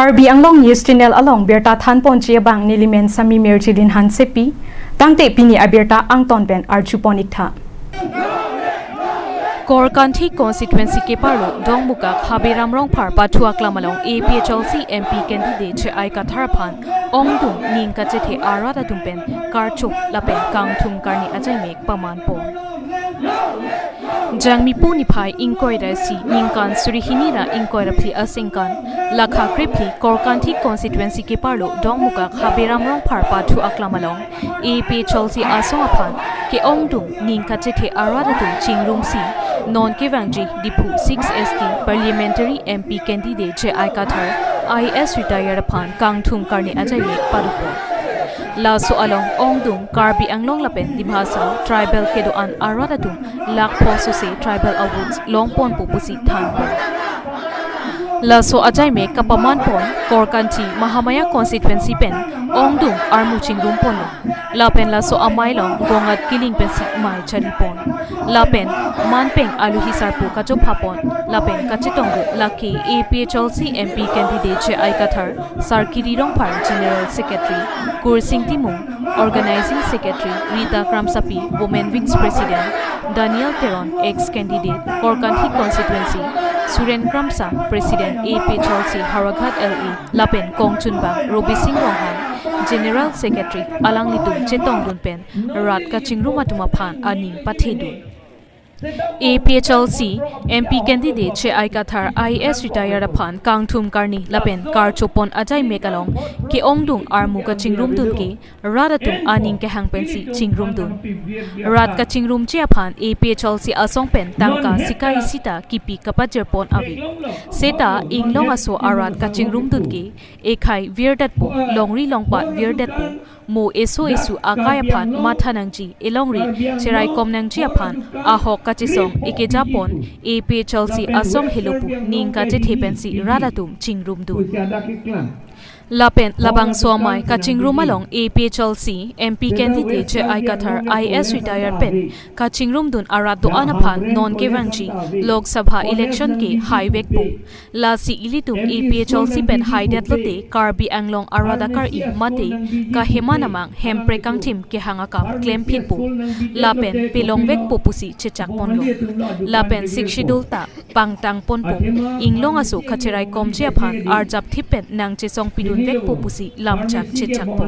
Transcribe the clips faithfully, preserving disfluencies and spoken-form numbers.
Karbi Anglong News Channel along birta thanponji abang nelimen Sami Mirjilin Hansepi, tangte pini abirta angton pen arjupon iktha. Korkanthi constituency keparlo Dongmukak Haberam Rongphar pathu aklam along A P H L C M P candidate J I Kathar aphan ongdung ning kachethe arat atum pen karcho lapen kangthum karni ajaimek pamanpon. Jangmi pu niphai ingkoi ra isi ningkan suri hini ra ingkoi ra phli asengkan lakha krephli Korkanthi constituency keparlo Dongmukak Haberam Rongphar pathu aklam along A P H L C asong aphan ke-ongdung ning kachethe arat atum chingrumsi non kevangji Diphu six S T parliamentary M P candidate J I Kathar I A S retired aphan kangthum karni ajaimek padopon. Laso along ongdung Karbi Anglong lapen Dima Hasao tribal kedo-an arat atum lakh pho sose tribal awards longponpo pusi thanpon. Laso ajaimek kapamanpon Korkanthi Mahamaya constituency pen ongdung armu chingrumponlo. Lapen laso amei along Gongat Killing pensi mei charipon. Lapen manpeng aluhi sarpo kachophapon. Lapen kachetongdun lake A P H L C M P candidate J I Kathar, Sarkiri Rongphar General Secretary, Kursing Timung Organizing Secretary, Rita Kramsapi Women Wings President, Daniel Teron ex candidate Korkanthi constituency, Suren Kramsa President A P H L C Howraghat L A lapen kongchunbang Robi Sing Ronghang General Secretary alanglitum chetongdun pen rat kachingrum atum aphan aning pathedun. A P H L C M P candidate J I Kathar I A S retired aphan kangthum karni lapen karchopon ajaimek along ke-ongdung armu kachingrumdun ke rat atum aning kehang pensi chingrumdun. Rat kachingrumji aphan A P H L C asong pen tangka sika isi ta kipi kapajirpon ave. Seta inglong aso arat kachingrumdun ke ekhai virdetpo, longri longpat virdetpo, mo eso esu akai aphan matha nangji, elongri cheraikom nangji aphan ahok kachesong ekejapon A P H L C asong helo pu ning kachethe pensi rat atum chingrumdun. Lapen labangso amei kachingrum along A P H L C M P candidate J I Kathar I A S retired pen kachingrumdun arat do-an aphan non kevangji Lok Sabha election ke haivekpo. Lasi ilitum A P H L C pen haidet lote Karbi Anglong arat akar-i mate kaheman amang hemprek kangthim kehang akam klemphitpo. Lapen pelongvekpo pusi chechakponlo. Lapen Sixth Schedule ta pangtangponpo. Inglong aso kacheraikomji aphan arjapthip pen nangchesongpidunvekpo pusi lamchak chechakpo.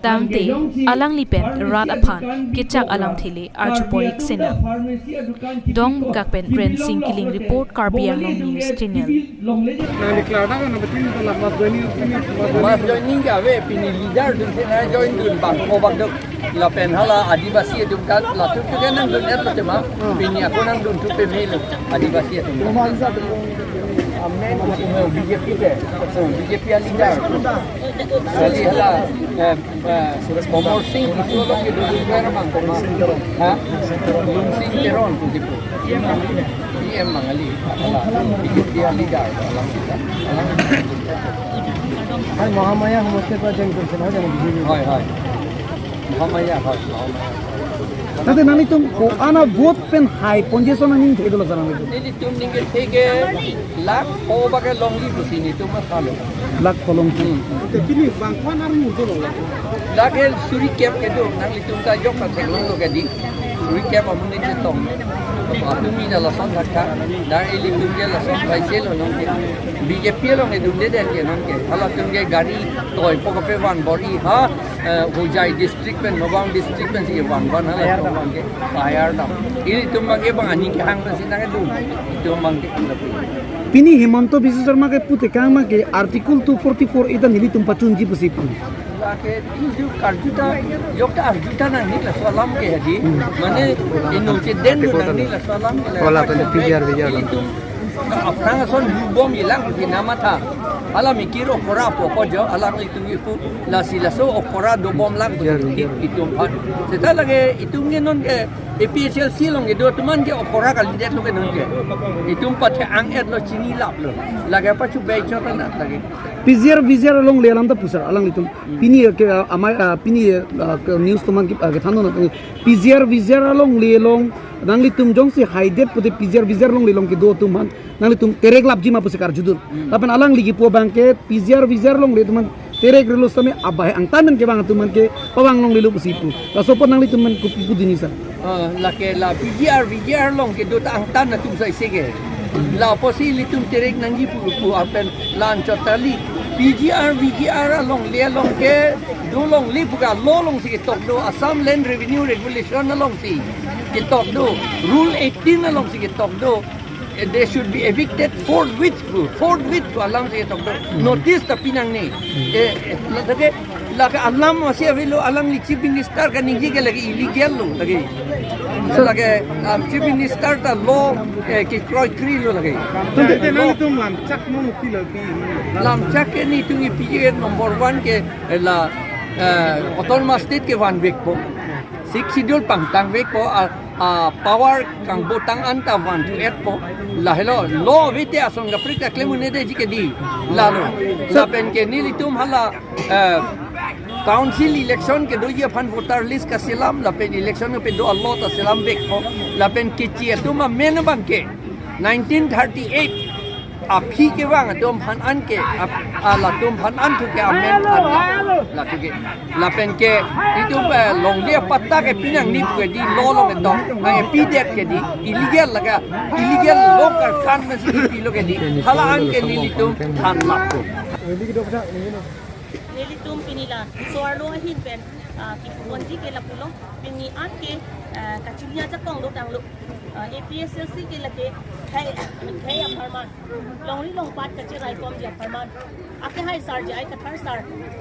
Tangte alangli pen rat aphan kechak alamthe le arjupon ik sinang. Dongmukak pen Rensing Killing report, Karbi Anglong News Channel. Nang declare na kan betul dalam mass joining, mass joining. Mass joining ke ave, pini leader dun si nangjoin dun bang, o bang dun. Lapen hala Adivasi atum kan, latum tu kan nangdun ya tu cuma, pini ako nangdun tu pemil Adivasi atum. Amen, B J P ke, B J P leader. Kali hala, eh, eh, Komor Sing Tisso along kedodun pen abang Komor. Ha? Lungsing Teron tu Tisso. P M Mangali. Hala, B J P leader. Alang sita. Alang. Hai, Mahamaya homoste pa jeng kursen ho jeng B J P. Hai, hai. Mahamaya, hai, Mahamaya. Tangte nanglitum ko-an a vote pen haiponji ason aning thedolo sa nanglitum? Nelitum ningke theke lakh pho bak ke longri pusi nelitum mathalo. Lakh pho longri. Hmm. Te pini bang ko-an armu dolo? Lake suri kep kedo, nanglitum ta jok ta theklonglo ke di. Suri kep amonit chetong. Atum ni lason thakta. Dak ilitum ke lason paiselo nonke. B J P along edunde det ke nonke. Halatum ke gari toipo kapevan bor-i ha. Eh, Hojai district pen, Nagaon district pensi vanvan hala itum abang ke, pahayar dam. Ilitum abang ke bang aning kehang pensi nangkedun. Itum abang ke. Pini Himanta Biswa Sarma ke putekang abang ke Article two forty-four A ta nelitum pachunji pusi pu. Lake itum karju ta, jok ta arju ta nangji laso alam ke hadi. Mane inutsi dendun nangji laso alam ke la. Wala pen P G R, P G R. Itum aphrang ason dobom ilang pusi nangmatha. Hala mikir okora popo jo, alanglitum ipu, lasi laso okora dobom lang pusi itum aphan. Seta lake itum ke nonke A P H L C along kedo atum an ke okora kalidetlo ke nonke. Itum pathe-ang-etlo, chinilaplo. Lake pachu bechot anat lake. P G R V G R alongle alam ta pu sir, alanglitum. Hmm. Pini ke, ah, amai, ah, pini, ah, ke news atum aphan ke, ah, kethan dun nang. P G R V G R alongle along nanglitum jongsi haidet pute P G R V G R alongle along kedo atum aphan nanglitum terek lapji ma pusi karjudun. Hmm. Lapen alangli kipu abang ke P G R V G R alongle atum aphan terek relo sitame abahai angtan pen kevang atum aphan ke pavang longlelo pusi pu. Laso apot nanglitum aphan kopi pu dini sir? Ah, lake la P G R V G R along kedo ta angtan atum sai se ke. La apotsi ilitum terek nangji pu pu lapen la-anchot kali. P G R V G R alongle along kedo longle pu ke law alongsi ketok do, Assam Land Revenue Regulation alongsi ketok do, Rule eighteen alongsi ketok do. Eh, they should be evicted forthwith, forthwith pu alamsi ketok do. Notice ta pi nangne. Eh, eh, la lake, lake alam masi avelo, alangli Chief Minister kaningje ke lake illegal lo lake. So lake, um, Chief Minister ta law, eh, kekroikre lo lake. Ante, ante nanglitum lamchak mo mukti lo pi. Lamchak ke nelitum P G R number one ke, eh, la, eh, Autonomous State kevanvekpo. Sixth Schedule pangtangvekpo, ah, ah, power kangbotang an ta vanthu-etpo. Lahelo, law ave te ason kaprek ta klem un-edetji ke di. Lalo. Lapen ke nelitum hala, eh, council election kedoji aphan voter list kaselam, lapen election kedo a-law ta selamvekpo. Lapen keche atum amen abang ke nineteen thirty-eight aphi kevang atum aphan an ke, ap-, ah, latum aphan an thu ke amen an la, la thu ke. Lapen ke itum, eh, longle apatta ke pi nangne pu ke di law along ketok, eh, pidet ke di illegal lake, illegal law karkan masi pilo ke di, hala an ke nelitum than lappo. Nelitum pini la so-arlo ahin pen, ah, kipuponji ke lapulo, pini an ke, ah, kachini ajakong dotanglo, ah, A P H L C ke lake khei, khei apharman, longri longpat kachiraikomji apharman, akehai sar J I Kathar sar,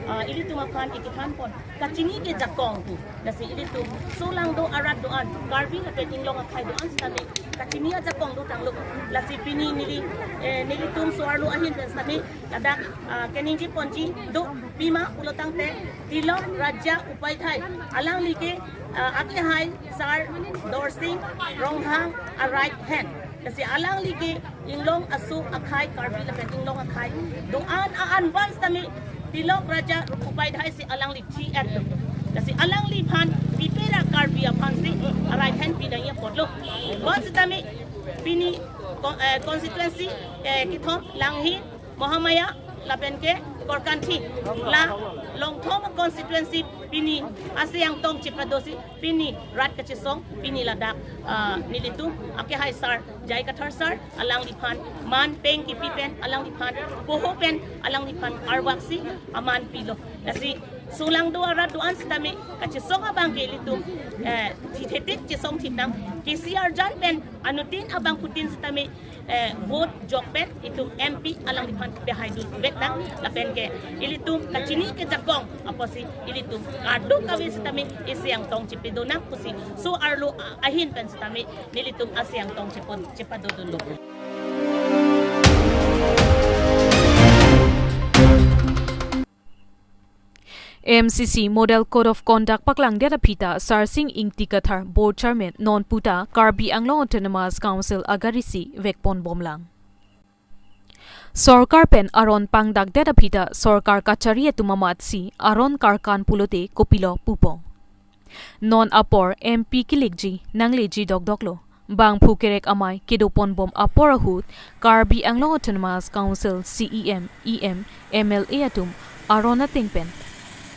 ah, ilitum aphan ikithanpon kachini ke jakong pu. Lasi ilitum solangdo arat do-an, Karbi lapen Inglong akhei do-an sitame kachini ajakong dotanglo. Lasi pini neli, eh, nelitum so-arlo ahin pen sitame ladak, ah, keningjeponji do, pima pulotangte Tilok Raja Upadhyay alangli ke, ah, akehai sar Dorsing Ronghang a-right hand. Lasi alangli ke Inglong aso akhei, Karbi lapen Inglong akhei do-an a-an van sitame Tilok Raja Upadhyay si alangli thi-etlo. Lasi alangliphan pipe ra Karbi aphansi a-right hand pi nangji apotlo. Bonsitame pini con-, eh, constituency, eh, kethom Langhin, Mahamaya lapen ke Korkanthi, la longthom constituency pini aseyang tong chepadosi pini rat kachesong, pini ladak, ah, nelitum akehai sar J I Kathar sar alangliphan man peng kipi pen, alangliphan poho pen, alangliphan arvaksi aman pilo. Lasi solangdo arat do-an sitame kachesong abang ke ilitum, eh, thithetik chesong thitang, K C R jan pen anuttin abangphutin sitame, eh, vote jok pen itum M P alangliphan pehai dun vek nang, lapen ke ilitum kachini ke jakong apotsi ilitum kardom kave sitame aseyang tong chepadon nang pusi so-arlo a-, ahin pen sitame nelitum aseyang tong chepa-, chepadodunlo. M C C Model Code of Conduct paklangdet aphi ta Sarsing Ingti Kathar Board Chairman non puta Karbi Anglong Autonomous Council agari si vekponbomlang. Sorkar pen aron pangdakdet aphi ta sorkar kachari atum amatsi aron karkan pulote kopilo pupo. Non apor M P kilikji nangleji dokdoklo. Bangphu kerek amei kedoponbom apor ahut Karbi Anglong Autonomous Council C E M, E M, M L A atum aron ateng pen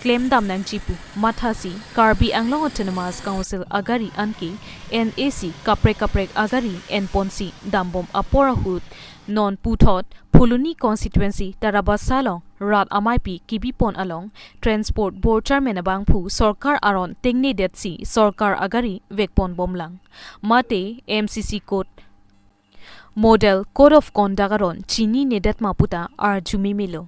klemdam nangji pu mathasi Karbi Anglong Autonomous Council agari anke N A C kaprek kaprek agari enponsi dambom apor ahut non puthot Phuloni constituency Tarabasa along rat ameipi kibipon along Transport Board Chairman abangphu sorkar aron tengnedetsi sorkar agari vekponbomlang. Mate M C C Code Model Code of Conduct aron chininedet ma puta arjumemelo.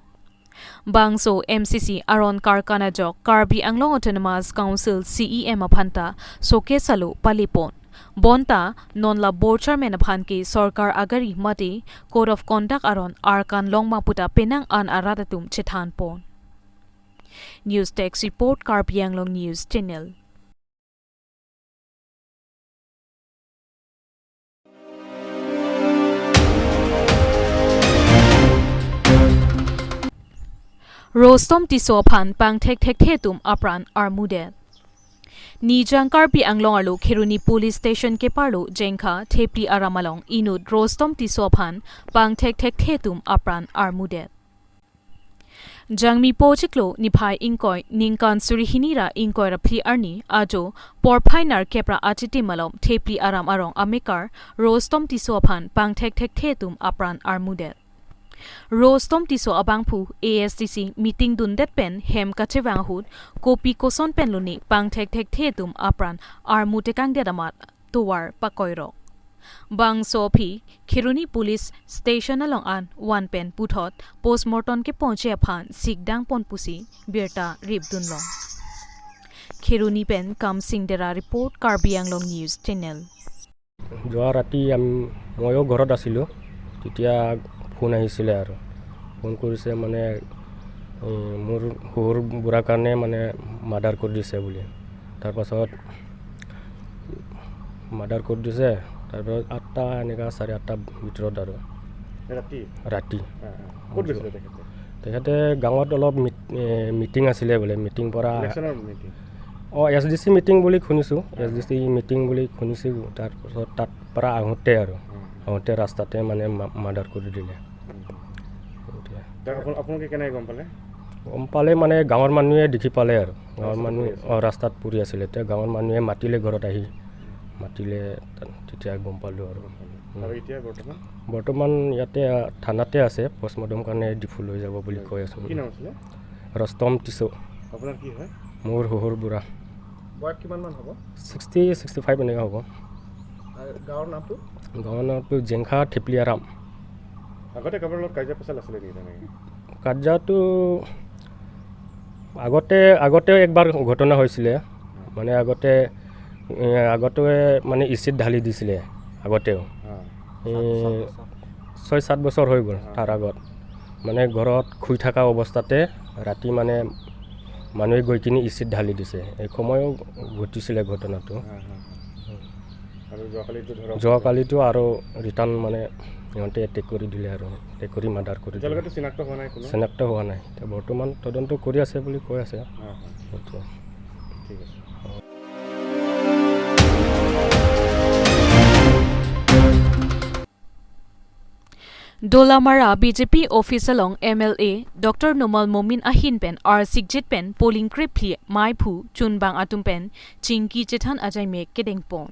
Bangso M C C aron karkan ajok Karbi Anglong Autonomous Council C E M aphan ta sokesalo palepon. Bonta non la Board Chairman aphan ke sorkar agari mate Code of Conduct aron arkan long ma puta penang an arat atum chethanpon. News Desk Report, Karbi Anglong News Channel. Rostom Tisso aphan pangthek thekthe atum apran armudet. Nijang Karbi Anglong arlo Kheroni Police Station keparlo Jengkha Thepli Aram along inut Rostom Tisso aphan pangthek thekthe atum apran armudet. Jangmi po chiklo niphai ingkoi ningkan suri hini ra ingkoi ra phli arni ajo porphai nerkep ra achitim malom Thepli Aram arong amekar Rostom Tisso aphan pangthek thekthe atum apran armudet. Rostom Tisso abangphu A S D C meeting dundet pen hem kachevang ahut kopi koson pen lone pangthek thekthe atum apran armu tekangdet amat tovar pakoirok. Bangso aphi Kheroni Police Station along an van pen puthot postmortem keponche aphan sikdang pon pusi birta ripdunlong. Kheroni pen Kamsing Dera report, Karbi Anglong News Channel. যোৱা ৰাতি আমি, ময়ো ঘৰত আছিলোঁ, তেতিয়া ফোন আহিছিলে আৰু। ফোন কৰিছে মানে, এই, মোৰ শহুৰ বুঢ়াৰ কাৰণে মানে মাৰ্ডাৰ কৰি দিছে বুলি। তাৰপাছত মাৰ্ডাৰ কৰি দিছে, তাৰপাছত আঠটা, এনেকা চাৰে আঠটা ভিতৰত আৰু। ৰাতি? ৰাতি। অ, অ। ক'ত গৈছিলে তেখেতে? তেখেতে গাঁৱত অলপ মিট-, এ, মিটিং আছিলে বোলে, মিটিং পৰা ইলেকশ্যনৰ মিটিং? অ, এছ ডি চি মিটিং বুলি শুনিছোঁ, অ। এছ ডি চি মিটিং বুলি শুনিছোঁ। তাৰপাছত তাত পৰা আহোঁতে আৰু, অ। আহোঁতে ৰাস্তাতে মানে মা-, মাৰ্ডাৰ কৰি দিলে। উম। সেইটোৱে। তাৰ আপোন-, আপোনালোকে কেনেকে গম পালে? গম পালে মানে গাঁৱৰ মানুহে দেখি পালে আৰু। গাঁৱৰ ৰাস্তাত মানুহে, পৰি আছিলে? অ, ৰাস্তাত পৰি আছিলে। এতিয়া গাঁৱৰ মানুহে মাতিলে ঘৰত আহি, মাতিলে, তাত তেতিয়া গম পালোঁ আৰু। গম পালে। উম। আৰু এতিয়া বৰ্তমান? বৰ্তমান ইয়াতে, আ, থানাতে আছে, পষ্টমৰ্টেম কাৰণে ডিফু লৈ যাব বুলি কৈ আছোঁ। কি নাম আছিলে? ৰস্তম টিছো। আপোনাৰ কি হয়? মোৰ শহুৰ বুঢ়া। বয়স কিমান মান হ'ব? ছিক্সটি, ছিক্সটি ফাইভ এনেকুৱা হ'ব। আৰু গাঁৱৰ নামটো? গাঁৱৰ নামটো জেংখা থেপলিয়াৰাম। আগতে কাৰোবাৰ লগত কাজিয়া পেচাল আছিলে নেকি তেনেকে? কাজিয়াটো আগতে, আগতে একবাৰ ঘটনা হৈছিলে। মানে আগতে, এ, আগতে মানে এচিড ঢালি দিছিলে আগতেও। অ। এই সাত, সাত বছৰ। ছয় সাত বছৰ হৈ গ'ল, অ। তাৰ আগত। মানে ঘৰত শুই থকা অৱস্থাতে ৰাতি মানে মানুহে গৈ কিনি এচিড ঢালি দিছে। এই সময়ো ঘটিছিলে ঘটনাটো। অ, অ, অ। আৰু যোৱাকালিতো ধৰক যোৱাকালিতো আৰু ৰিটাৰ্ণ মানে সিহঁতে এটেক কৰি দিলে আৰু, এটেক কৰি মাৰ্ডাৰ কৰি দিলে। এতিয়ালৈকেতো চিনাক্ত হোৱা নাই কোনো? চিনাক্ত হোৱা নাই। এতিয়া বৰ্তমান তদন্ত কৰি আছে বুলি কৈ আছে। অ, অ। সেইটোৱে। ঠিক আছে। Dolamara B J P office along M L A Doctor Numal Momin ahin pen arsikjit pen polling krepli maiphu chunbang atum pen chingki chethan ajaimek kedengpon.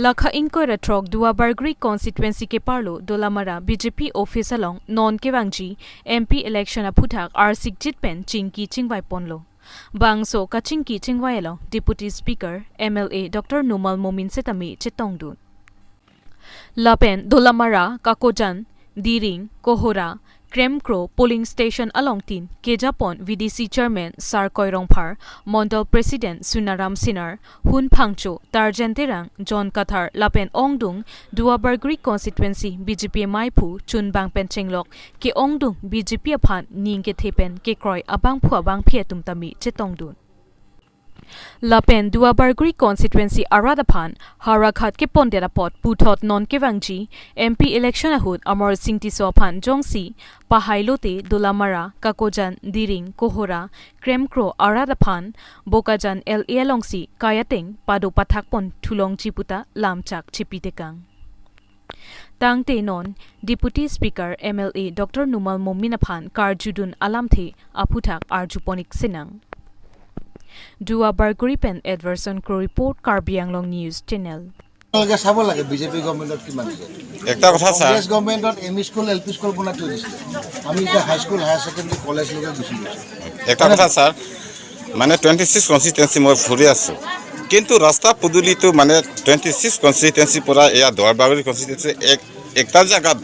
Lakha ingkoi ra throk Duarbagori constituency keparlo Dolamara B J P office along non kevangji M P election aphuthak arsikjit pen chingki chingvaiponlo. Bangso kachingki chingvai along Deputy Speaker M L A Doctor Numal Momin setame chetongdun. Lapen Dolamara, Kakojan, Diring, Kohora, Kremkro polling station alongtin kejapon V D C Chairman Sarkoi Rongphar, Mondol President Sunaram Sinar, Hun Phangcho, Tarjan Terang, John Kathar lapen ongdung Duarbagori constituency B J P maiphu chunbang pen chenglok ke-ongdung B J P aphan ning kethe pen kekroi abangphu abangphi atum tame chetongdun. Lapen Duarbagori constituency arat aphan howraghat kepondet apot puthot non kevangji M P election ahut Amarsing Tisso aphan jongsi pahailote Dolamara, Kakojan, Diring, Kohora, Kremkro arat aphan Bokajan L A alongsi kai ateng pado pathakpon thulongji puta lamchak chipitekang. Tangte non Deputy Speaker M L A Doctor Numal Momin aphan karjudun alamthe aphuthak arjupon-ik sinang. Duarbagori pen Edverson Kro report, Karbi Anglong News Channel. আপোনালোকে চাব লাগে বিজেপি গভৰ্ণমেণ্টত কিমান দিছে। একটা কথা sir. Congress গভৰ্ণমেণ্টত M E school, L P school বনাই থৈ দিছিলে। আমি এতিয়া হাইস্কুল, হায়াৰ ছেকেণ্ডেৰী, কলেজলৈকে গুচি গৈছোঁ। এটা কথা ছাৰ, মানে টুৱেণ্টি ছিক্স কনষ্টিটুৱেঞ্চি মই ফুৰি আছোঁ, কিন্তু ৰাস্তা পদূলিটো মানে টুৱেণ্টি ছিক্স কনষ্টিটুৱেঞ্চিৰ পৰা এয়া দুৱাৰবাগৰি কনষ্টিটুৱেঞ্চি এক, একটা জেগাত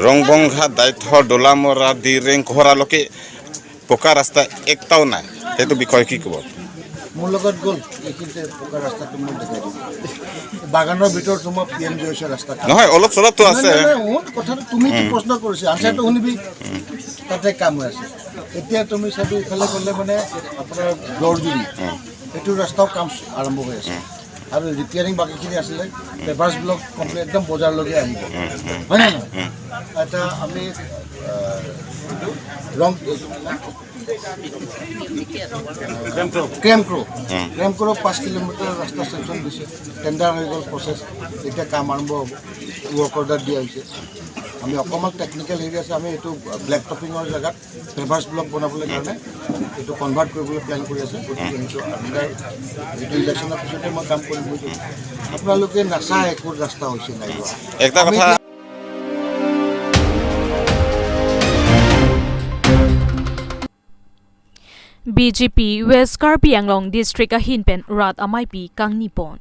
ৰংবংঘা, দাইথৰ, দোলামৰা, দিৰেং, কোহৰালৈকে পকা ৰাস্তা একটাও নাই। সেইটো বিষয়ে কি ক'ব? মোৰ লগত গ'ল, এইখিনিতে পকা ৰাস্তাটো মই দেখাই দিম। বাগানৰ ভিতৰত সোমোৱা পি এম জি এছৰ ৰাস্তা। নহয়, অলপ চলপতো নাই, আছে। নাই, নাই, শুন, কথাটো তুমিতো উম। প্ৰশ্ন কৰিছা, আনচাৰটো উম। শুনিবি। উম। তাতে কাম হৈ আছে। এতিয়া তুমি চাবি, ইফালে গ'লে মানে আপোনাৰ দৰ্জুৰি, উম। সেইটো ৰাস্তাও কাম আৰম্ভ হৈ আছে। উম। আৰু ৰিপেয়াৰিং বাকীখিনি আছিলে, পেপাৰ্ছ ব্লক কমপ্লিট একদম বজাৰলৈকে আহিব। উম, উম। হয় নে নহয়? উম। এটা আমি ৰং, ক্ৰেমক্ৰ। উম। ক্ৰেমক্ৰ পাঁচ কিলোমিটাৰ ৰাস্তা চেংচন দিছে, টেণ্ডাৰ হৈ গ'ল প্ৰচেছ, এতিয়া কাম আৰম্ভ হ'ব, ৱৰ্ক অৰ্ডাৰ দিয়া হৈছে। আমি অকণমান টেকনিকেল হেৰি আছে, আমি এইটো ব্লেক টপিঙৰ জেগাত পেভাৰ্ছ ব্লক বনাবলৈ কাৰণে এইটো কনভাৰ্ট কৰিবলৈ প্লেন কৰি আছে। গতিকে সেইটো আণ্ডাৰ, এইটো ইলেকশ্যনৰ পিছতে মই কাম কৰিম বুলি কৈছোঁ। আপোনালোকে নাচায় ক'ত ৰাস্তা হৈছে নাই হোৱা। একটা আমি কথা এতিয়া B J P West Karbi Anglong District ahin pen rat ameipi kangni pon.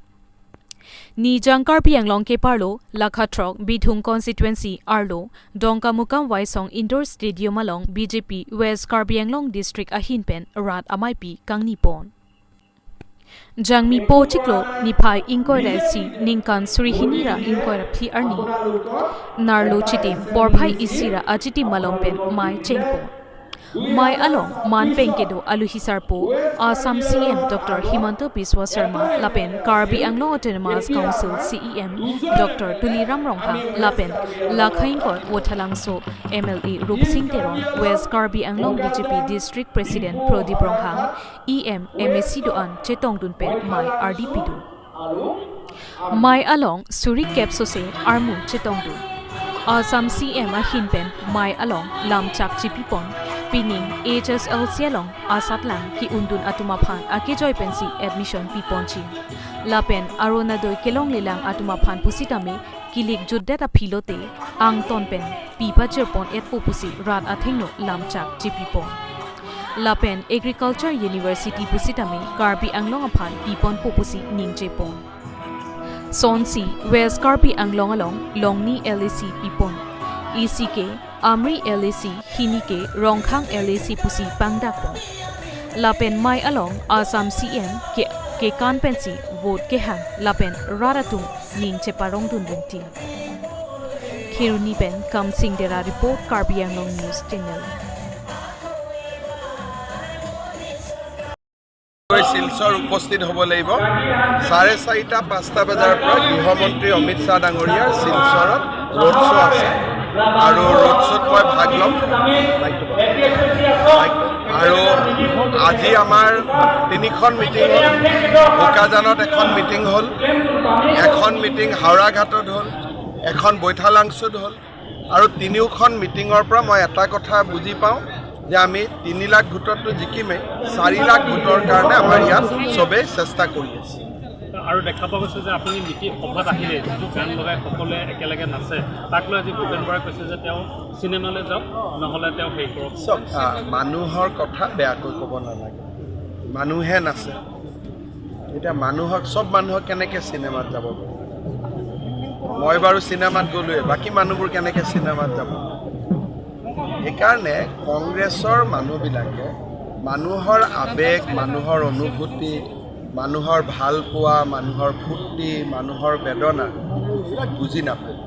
Nijang Karbi Anglong keparlo, Lakha throk Bithung constituency arlo, Dongkamukam Waisong Indoor Stadium along B J P West Karbi Anglong District ahin pen rat ameipi kangni pon. Jangmi po chiklo niphai ingkoi ra isi ningkan suri hini ra ingkoi ra phli arni. Nerlo chitim porphai isi ra achitim malom pen mei chengpon. Mei along man pen kedo aluhi sarpo Assam C M Doctor Himanta Biswa Sarma lapen Karbi Anglong Autonomous Council C E M Doctor Tuliram Ronghang lapen Lakha ingkoi Vothatlangso M L A Rupsing Teron, West Karbi Anglong B J P District President Prodip Ronghang, E M, M A C do-an chetongdun pen mei ardi pidun. Mei along suri kep sose armu chetongdun. Assam C M ahin pen mei along lamchak chipipon, pining H S L C along asatlang ke-undun atum aphan akejoi pensi admission piponji. Lapen Orunodoi kelonglelang atum aphan pusitame kilik jutdet aphi lote angton pen pipachirpon-etpo pusi rat athengno lamchak chipipon. Lapen Agriculture University pusitame Karbi Anglong aphan piponpo pusi ningjepon. Sonsi West Karbi Anglong along longni L A C pipon. Isi ke Amri L A C, hini ke Rongkhang L A C pusi pangdakpon. Lapen mei along Assam C M ke, kekan pensi vote kehang lapen rat atum ning cheparongdun rinti. Kheroni pen Kamsing Dera report, Karbi Anglong News Channel. গৈ শিলচৰ উপস্থিত হ'ব লাগিব। চাৰে চাৰিটা, পাঁচটা বজাৰ পৰা গৃহমন্ত্ৰী অমিত শ্বাহ ডাঙৰীয়াৰ শিলচৰত ৰোড শ্ব' আছে আৰু ৰোড শ্ব'ত মই ভাগ ল'ম। আৰু আজি আমাৰ তিনিখন মিটিং হ'ল। বোকাজানত এখন মিটিং হ'ল, এখন মিটিং হাওৰাঘাটত হ'ল, এখন বৈঠালাংচুত হ'ল। আৰু তিনিওখন মিটিঙৰ পৰা মই এটা কথা বুজি পাওঁ যে আমি তিনি লাখ ভোটততো জিকিমেই, চাৰি লাখ ভোটৰ কাৰণে আমাৰ ইয়াত চবেই চেষ্টা কৰি আছে। আৰু দেখা পোৱা গৈছে যে আপুনি মিটিং সভাত আহিলে যিটো গান লগাই সকলোৱে একেলগে নাচে, তাক লৈ আজি ভূপেন বৰাই কৈছে যে তেওঁ চিনেমালৈ যাওক, নহ'লে তেওঁ হেৰি কৰক। চাওক, আহ, মানুহৰ কথা বেয়াকৈ ক'ব নালাগে, মানুহে নাচে। এতিয়া মানুহক, চব মানুহক কেনেকে চিনেমাত যাব পাৰে? মই বাৰু চিনেমাত গ'লোৱে, বাকী মানুহবোৰ কেনেকে চিনেমাত যাব? সেইকাৰণে কংগ্ৰেছৰ মানুহবিলাকে মানুহৰ আৱেগ, মানুহৰ অনুভূতি, মানুহৰ ভাল পোৱা, মানুহৰ ফূৰ্তি, মানুহৰ বেদনা, এইবিলাক বুজি নাপায়।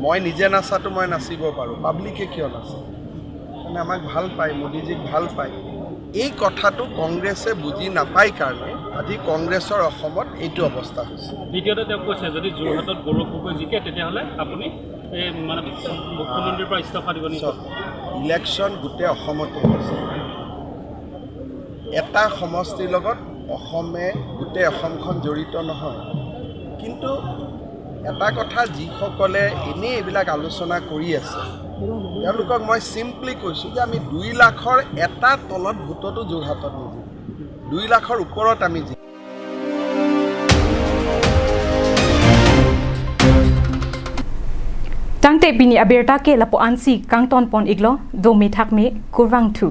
মই নিজে নাচাতো মই নাচিব পাৰোঁ, পাব্লিকে কিয় নাচে? মানে আমাক ভাল পায়, মোদীজীক ভাল পায়। এই কথাটো কংগ্ৰেছে বুজি নাপায় কাৰণে আজি কংগ্ৰেছৰ অসমত এইটো অৱস্থা হৈছে। দ্বিতীয়তে তেওঁ কৈছে, যদি যোৰহাটত গৌৰৱ গগৈ জিকে, তেতিয়াহ'লে আপুনি এই মানে মুখ্যমন্ত্ৰীৰ পৰা ইস্তফা দিব নেকি? চাওক, ইলেকশ্যন গোটেই অসমতে হৈছে। এটা সমষ্টিৰ লগত অসমে, গোটেই অসমখন জড়িত নহয়। কিন্তু এটা কথা, যিসকলে এনেই এইবিলাক আলোচনা কৰি আছে, তেওঁলোকক মই চিম্পলি কৈছোঁ যে আমি দুই লাখৰ এটা তলত ভোটতো যোৰহাটত নিজিকো, দুই লাখৰ ওপৰত আমি জিকিম। Tangte pini abirta ke lapu-ansi kangton pon-iklo, dome thakme, kurvangthu.